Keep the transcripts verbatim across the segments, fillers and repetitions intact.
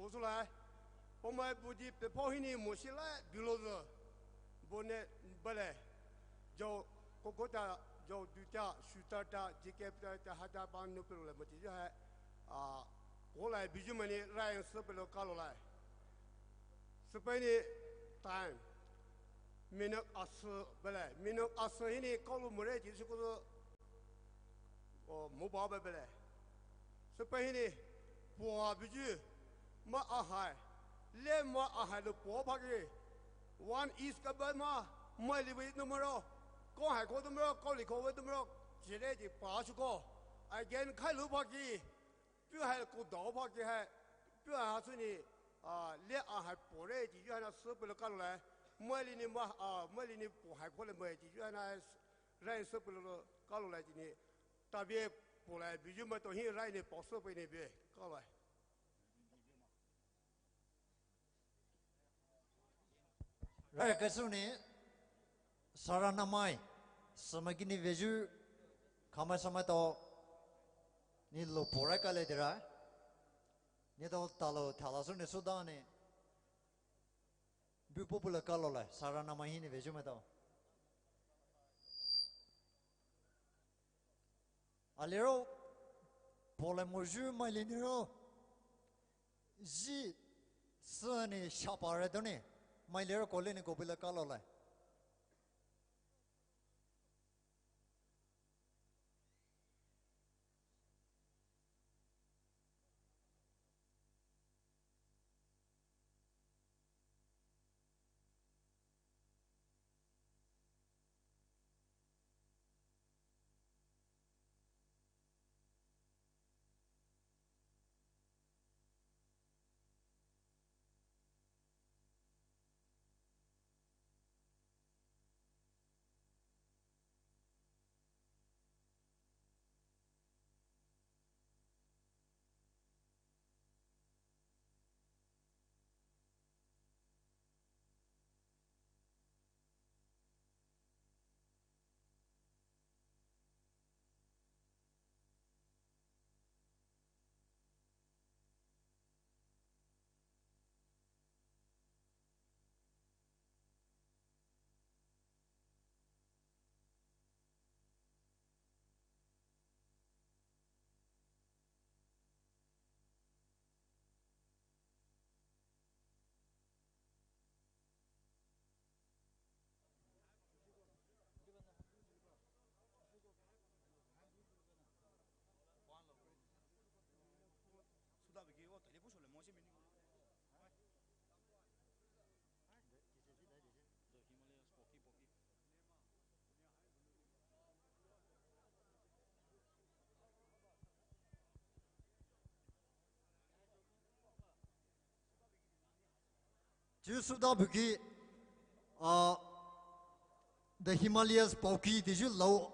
Posulai, Poumai budi pepao hinou moshi lai bulouzü. Bone bele. Jao kokota, jao duta, shutata, jikepta, tahata, panu pelole mati jao hai. Ah, kolai buyu mani rai sü pelo kalolai. Süpei hinou time. Minute asü bele. Minute asü hinou kalo more ti sü kodo. O, mo ba bebele. Süpei hinou, poa buyu, ma ahai, le ma ahai lo poa phaki. One is ka ba ma, ma li we numero, ko hai ko numero, ko li ko we numero, jire di pa sü ko. Again, khai lo phaki, pu hai ko dao phaki hai, pu hai sü hinou, ah, le ahai pore di, yu hai na sü pelo kalolai. Ma li ni ma, ah, ma li ni poa hai ko le ma di, yu hai na rai sü pelo kalolai di ni. Tabi polai buyu maitao hi rai ni pao sü pei ni be kalai. Rai kasü ni Saranamai, Samagini veyu, Khamai Samai tao, ni lo porai kale dira. Ni tao talo thala sü ni suda ni. Bu popular kalolai, Saranamai hinou veyu maitao. Aliro, polai moyu mai liniro, ji sü ni shapa re doni, mai liro kole ni kopila kalolai. Chuo suda buki, ah, The Himalayas Paokee tiyu lao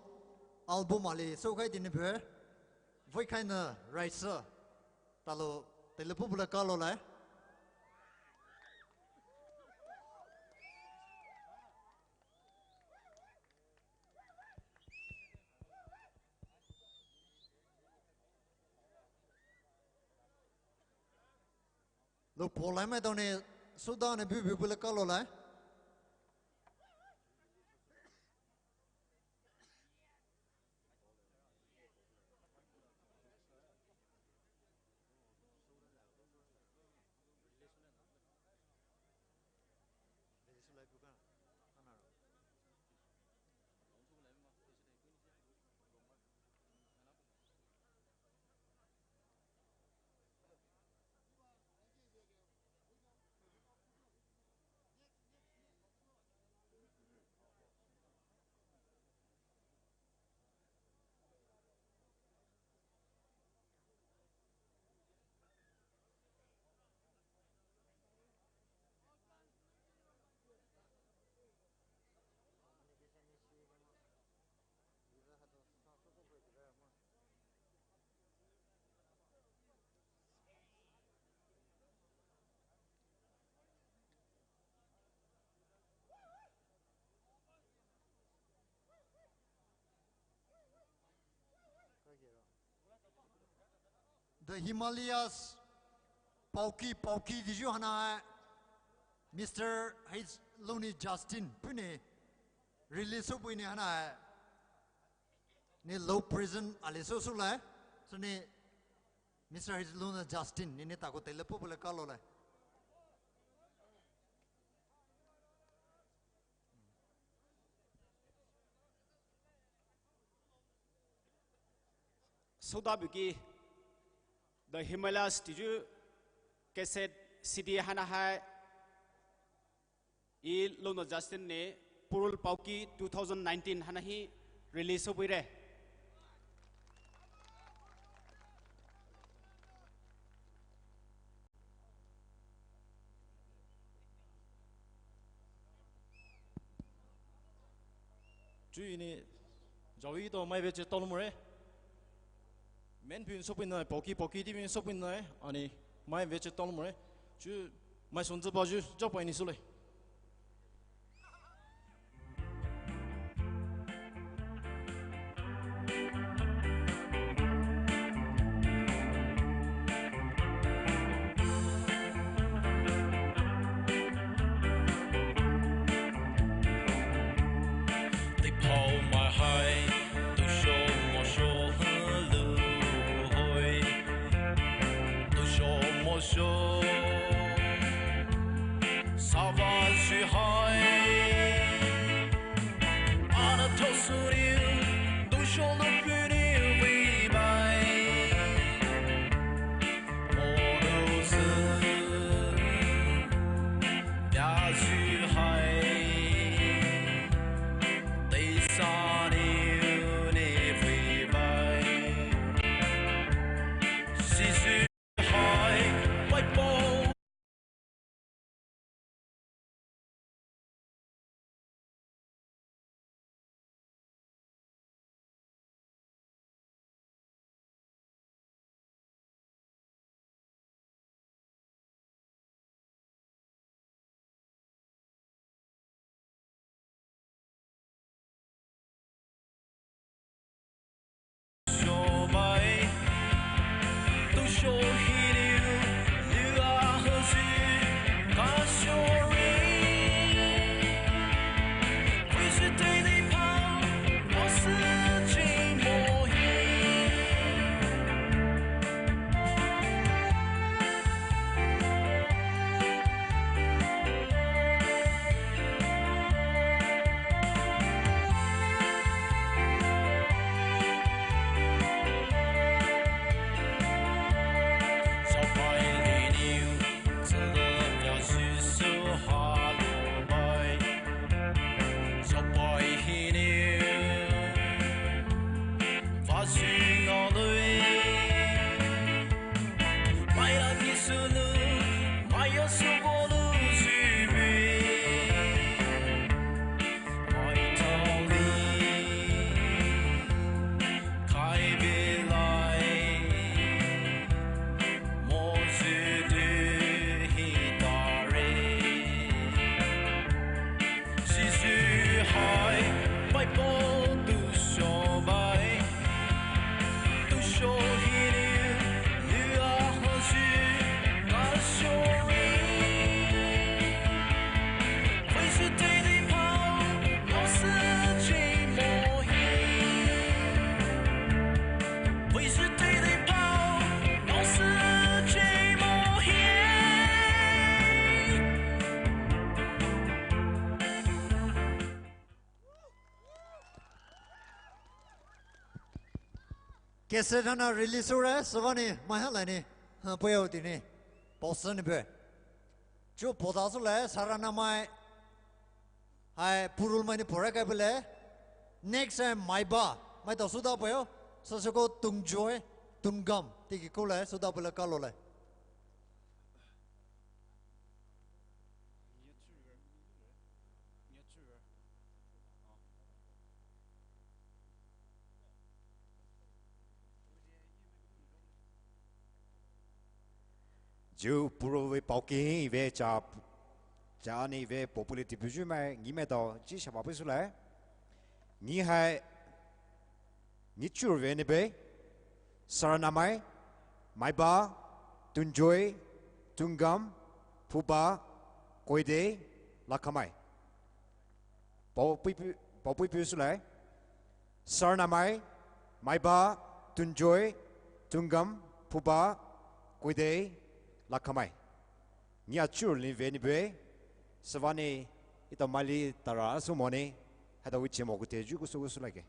album ali soukhai tini phe, voikhaina raisa, talo, tele pupula kalolai. Lo polai maitao ni suda ni bu bu pula kalolai. The Himalayas Paoki, paoki daiyu haina hai Mister H Luni Justin puhnou release soupeini haina hai ne Lou present ali sousoulai. Süni Mister H Luni Justin ne ne takou teile pulai kaloulai. Souda buki, The Himalayas daiyu cassette C D haina hai, H Luni Justin ne Purul Paoki two thousand nineteen haina hi release soupeire. Chuo ini, jawi to mai veche tolumore. Men pin soupeini, paoki paoki di pin soupeini, ani mai veche tolumore. Chuo mai sonzü bayu, japaini soulai. Cassette haina release soure, sübüa ni mai halaini, ha, puo-o tini, poster ni pue. Chuo poda soulai, Saranamai hai Purul maini pore kai pele. Next hai Maiba, maitao souda puo-o, süsüko Tungjoy, Tungam, tiki koulai, souda puolai kaloulai. Chuo Purul vei paoki hi vei cha, cha ni vei popularity buyu mai ngi maitao chi shaba pei soulai. Ngi hai, ngi chuo vei ni pei, Saranamai, Maiba, Tungjoy, Tungam, Phuba, Koide, Lakhamai. Paopui pi-, paopui piu sulai. Saranamai, Maiba, Tunjoy, Tungam, Phuba, Koide, Lakhamai. Ni achur ni ve ni bue. Süvani ita mali tara asu moni. Hada wichi mo kute ju kusu kusu lage.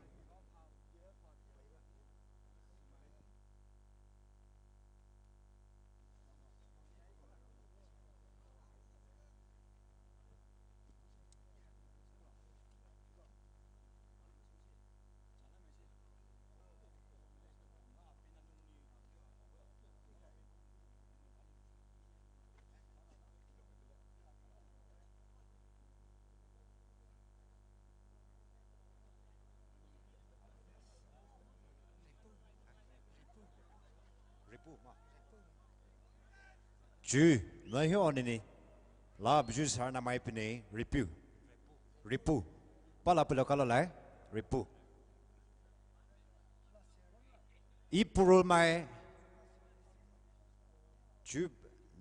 Chu, na hio nini. La bju Saranamai pine, Ripu. Ripu. Pala pelo kalo lai, Ripu. I Purulmai. Chu,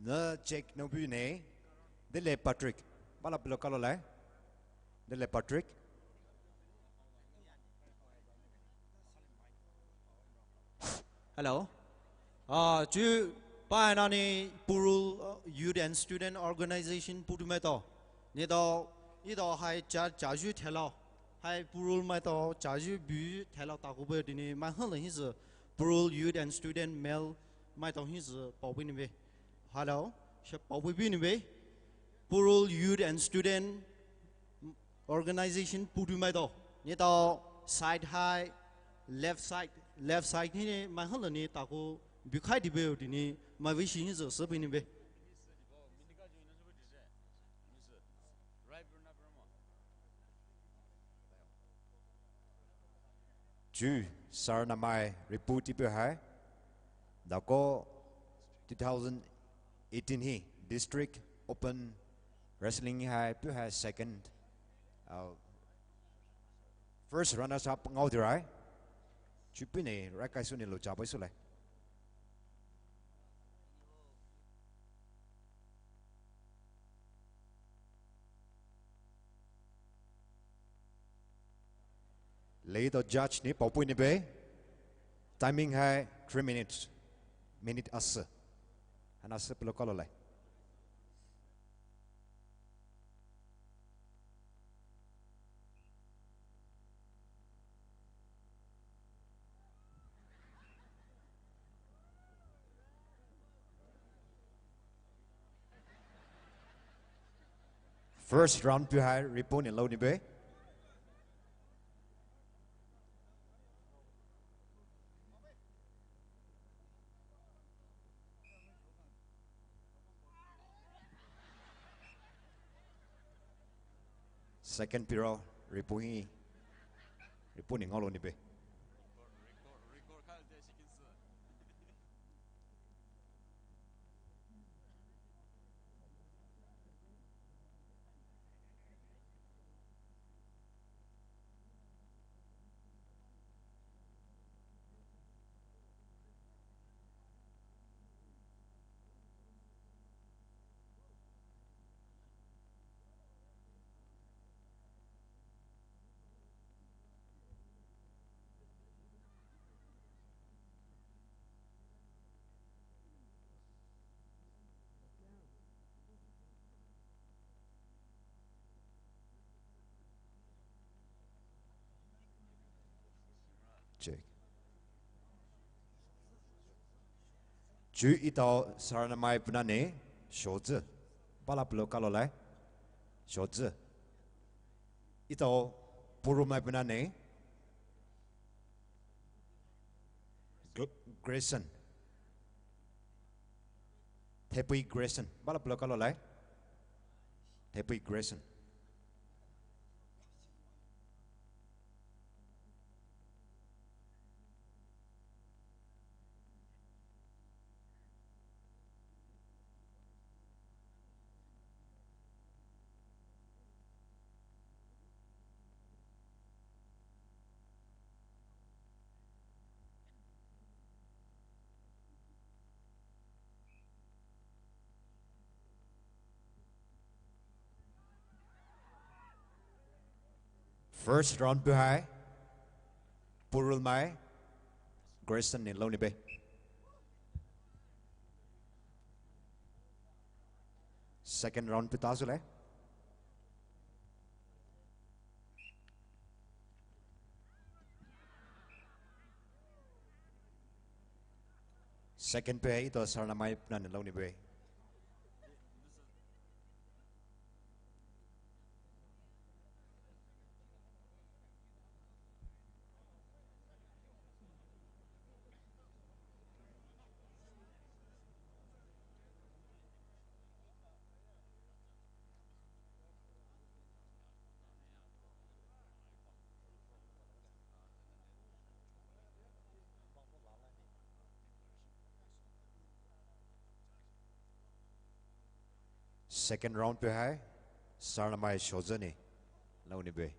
na check no bu ne. Dele Patrick. Pala pelo kalo lai. Dele Patrick. Hello. Ah, chu pa nani Purul, uh, Youth and Student Organization putu mai to. Ni to, i to hai cha, cha ju thelo. Hai Purulmai to cha ju bu thelo ta ko be dini mai hal hi zu Purul Youth and Student Male mai to hi zu paopui ni be. Hello. She paopui ni be. Purul Youth and Student Organization putu mai to. Ni to side hai, left side, left side ni mai hal ni ta ko bu khai di be dini mai vi shi hi zu se ni be. Chu Saranamai Ripu ti pu hai. Dako two thousand eighteen hi District Open Wrestling hi pu hai second. Uh, first runners up ngau dirai. Chu pine rai kai su ni lo cha bai su lai. Lei to judge ni paopui ni be. Timing hai three minutes. Minute ase. Hana se pelo kalo lai. First round pu hai Ripu ni lo ni be. Second piro, Ripu hi, Ripu ni ngalo ni be. Check. Chu itao Saranamai puna ne, Shozi. Pala pelo kalo lai. Shozi. Itao Purulmai puna ne, Gr-, Grayson. Thepui Grayson. Pala pelo kalo lai. Thepui Grayson. First round pei hai Purulmai Grayson ne lou ni be. Second round pei ta sule. Second pei hai ito Saranamai puna ne lou ni be. Second round pei hai Saranamai Shozani lou ni be.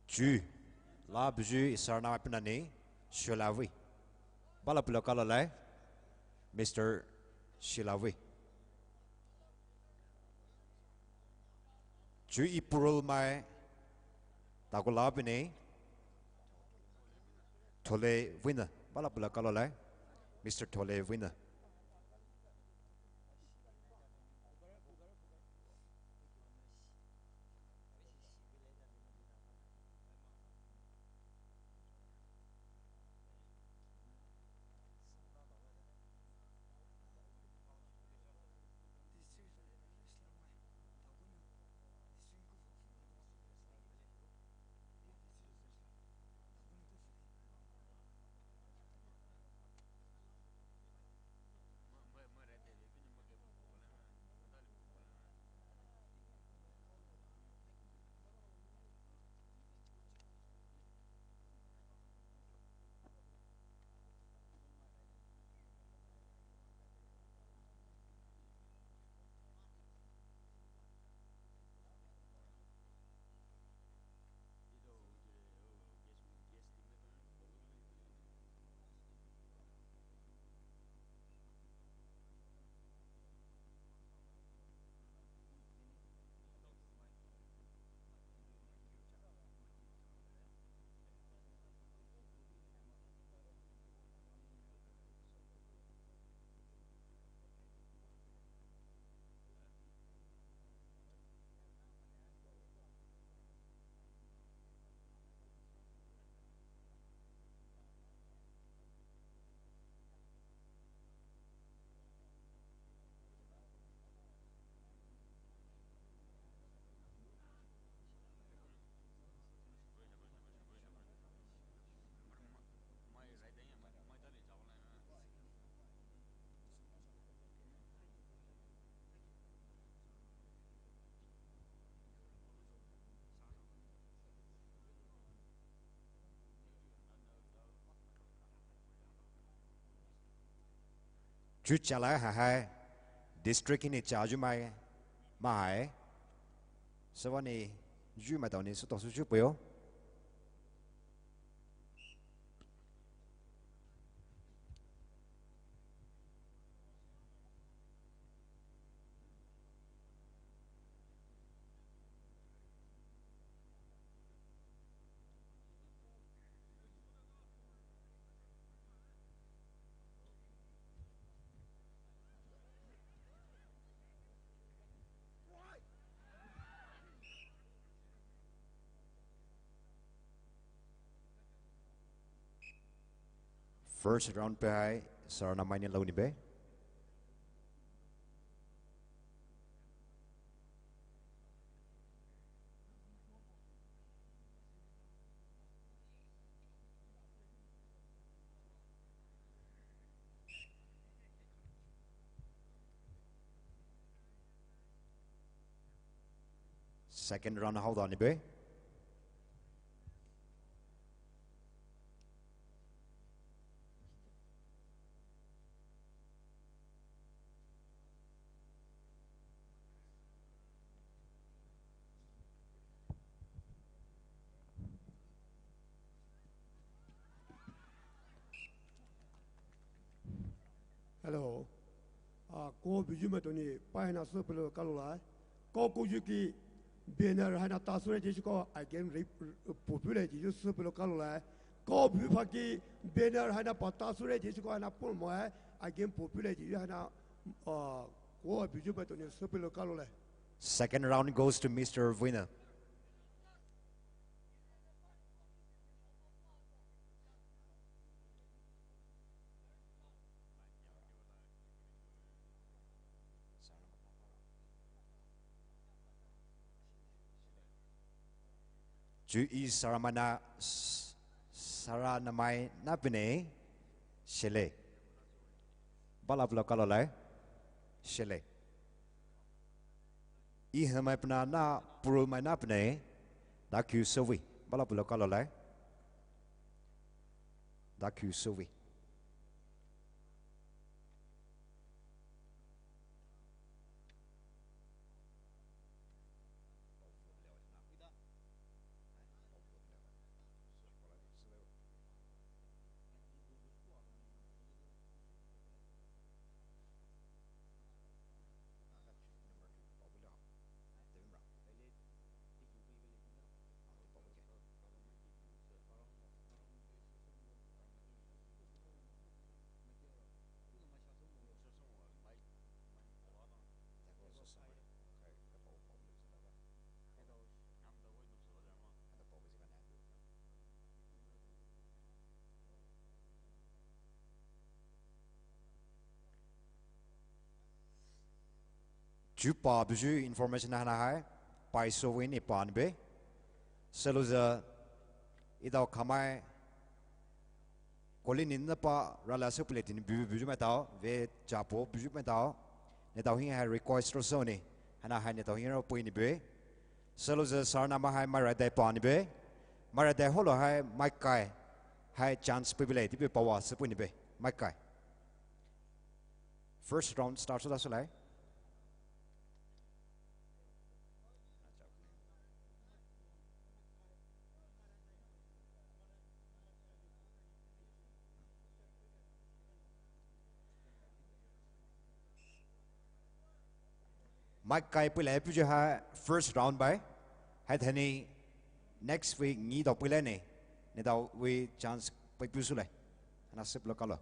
Chu la buyu Saranamai puna ne Sholavui. Bala pula kalo lai Mister Sholavui. Chu Purulmai takola pei ne Thole Wina. Bala pula kalo lai Mister Thole Wina. Chu chalai ha hai district hinou cha zhumai ma hai. Süvanou zhumai taonou sütao sü chu peio. First round pei hai Saranamai ne lou ni be. Second round hao da ni be. Hello. Ah, ko buyu maitao nou pa haina süpeilou kalo lai. Ko koyu ki banner haina ta sure ji shiko again re-, popular ji süpeilou kalo lai. Ko bu pa ki banner haina pa ta sure ji shiko haina pon mo again popular ji haina, ah, ko buyu maitao nou süpeilou kalo lai. Second round goes to Mister Winner. Chuo Saramana, s-, Saranamai na pine, shele. Bala pulo kalo lai, shele. Ihemai pena na purumai na pine, dakiu sovi. Bala pulo kalo lai. Dakiu sovi. Chuo pa buyu information haina hai, paiso win ipa nibe. Sülou zü, etao khamai, koli ni napa rala sü pule tini bu buyu maitao, ve chapo buyu maitao. Neletao hi hai request ro sou ni, haina hai neletao hi ro pui nibe. Sülou zü Saranamai hai mai rade pa nibe. Mai rade holo hai mai kai, hai chance pui bile, tipe pawa sü pui nibe. Mai kai. First round start sou da sou lai. Mai kai puilai puyu hai first round bai. Hai thani next week neletao puilai ne. Neletao we chance pui pu sou lai. Haina süpeilou kalo.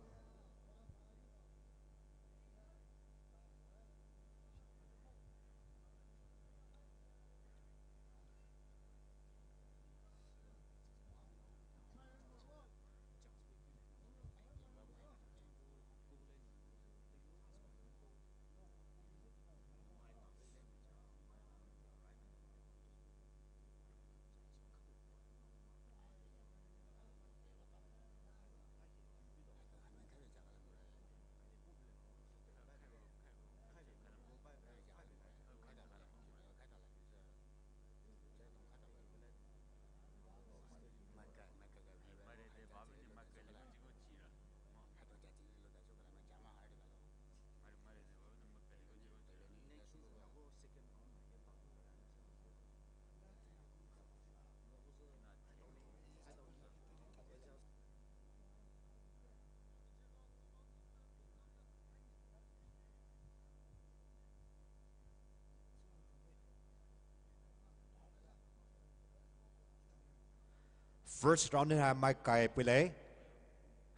First round hi hai mai kai puilai.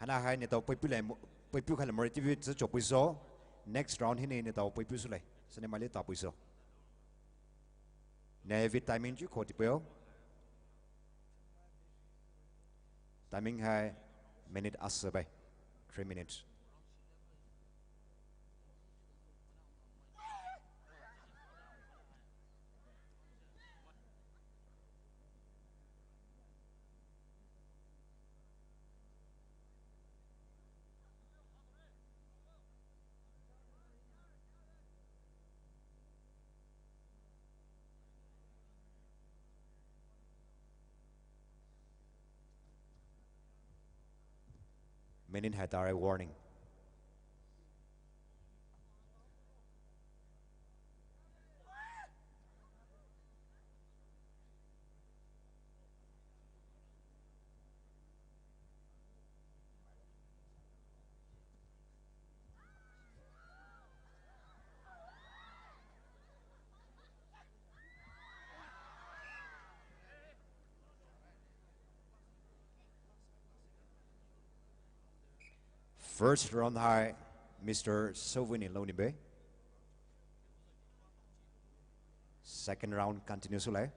Haina hai neletao pui puilai mo-, pui pu khalai more tibi zü cho pui sou. Next round hi neletao pui pu sou lai. Sani mai le ta pui sou. Neletao vei timing ju kho tipe o. Timing hai minute asü bai. Three minutes. Minute hai tare, warning. First round hai Mister Sovini lou ni be. Second round continue soulai.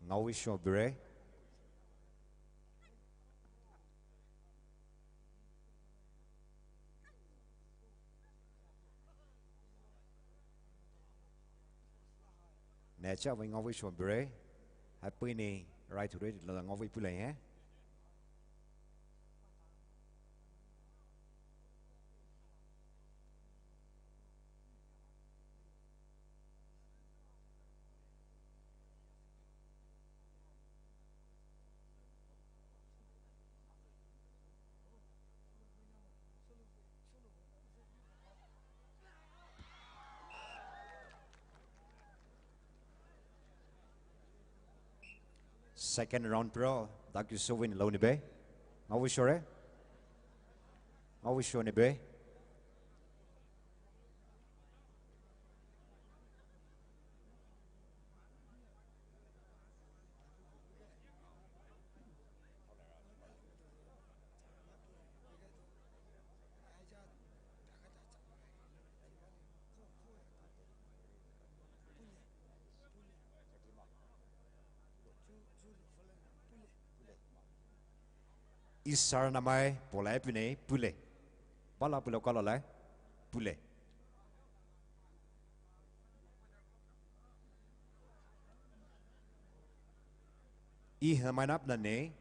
Ngaowisho bure. Necha wai ngaowisho bure. Happy ni right to ready lo ngaowi pulai he. Second round pro, Dakiso win lou ni be. Ngaowisho re. Ngaowisho ni be. Isar namai polai pine pule. Bala pulo kalo lai pule. Iha mainap na ne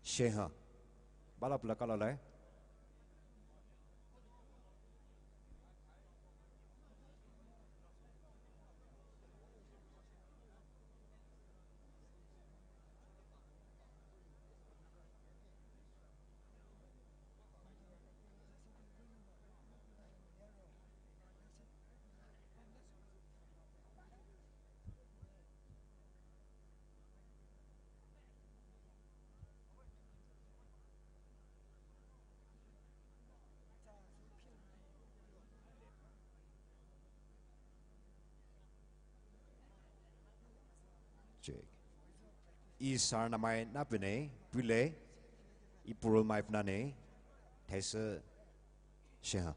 sheha. Bala pulo kalo lai. Check. Isar namai napine pule. Ipurul mai pnane. Thaise sheha.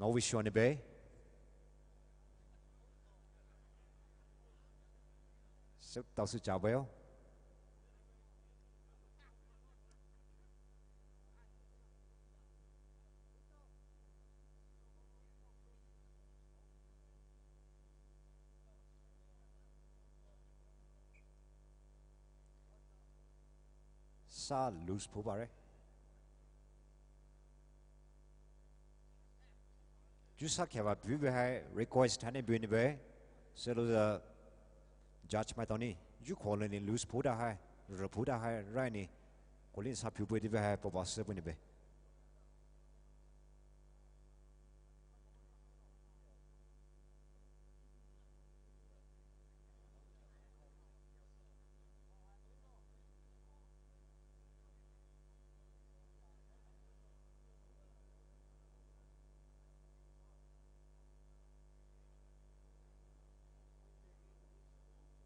Ngaowisho ni be. Suk tau su cha bayo. Sa loose phu bare. Ju sa kheva phu be hai request hane bu ni be. Selo the judge mai toni. Ju khole ni loose phu da hai. Re phu da hai rai ni. Kolin sa phu bu di be hai po ba se bu ni be.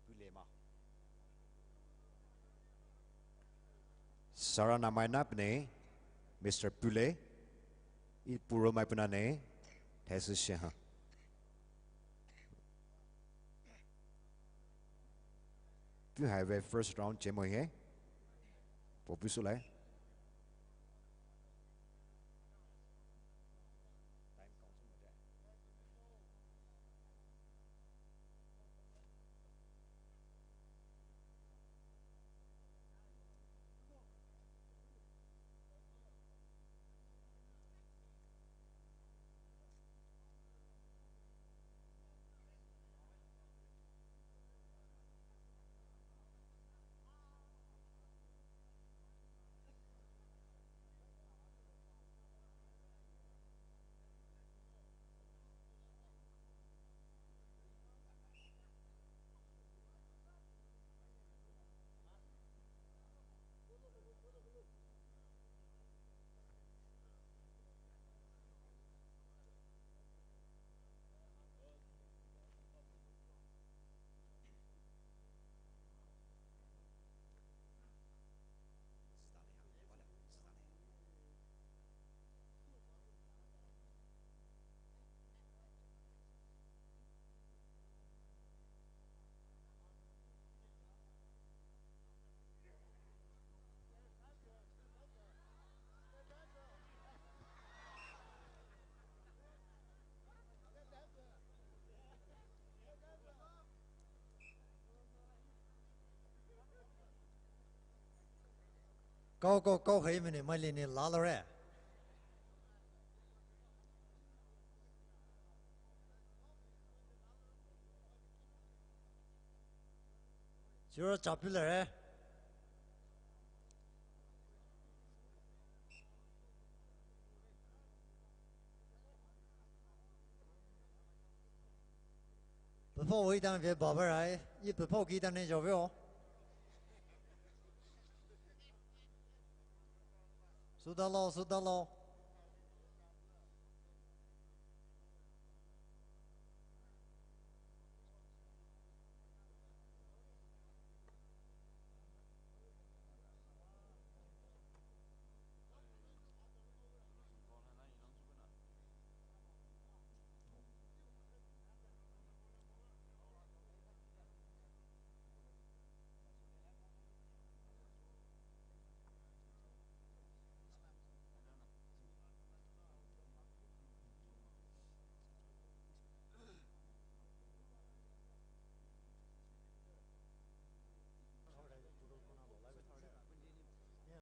Pule ma. Chara namai na pene, Mister Pule, i puro mai puna ne, thesi sheha. Pu hai ve first round chemo he. Popu sulai. Kau kau kau hei mene mai lini lalo re. Siro chapile re. Papa wai tang ve baba rai, i papa ki tang ne jo ve o. Sudalo, sudalo.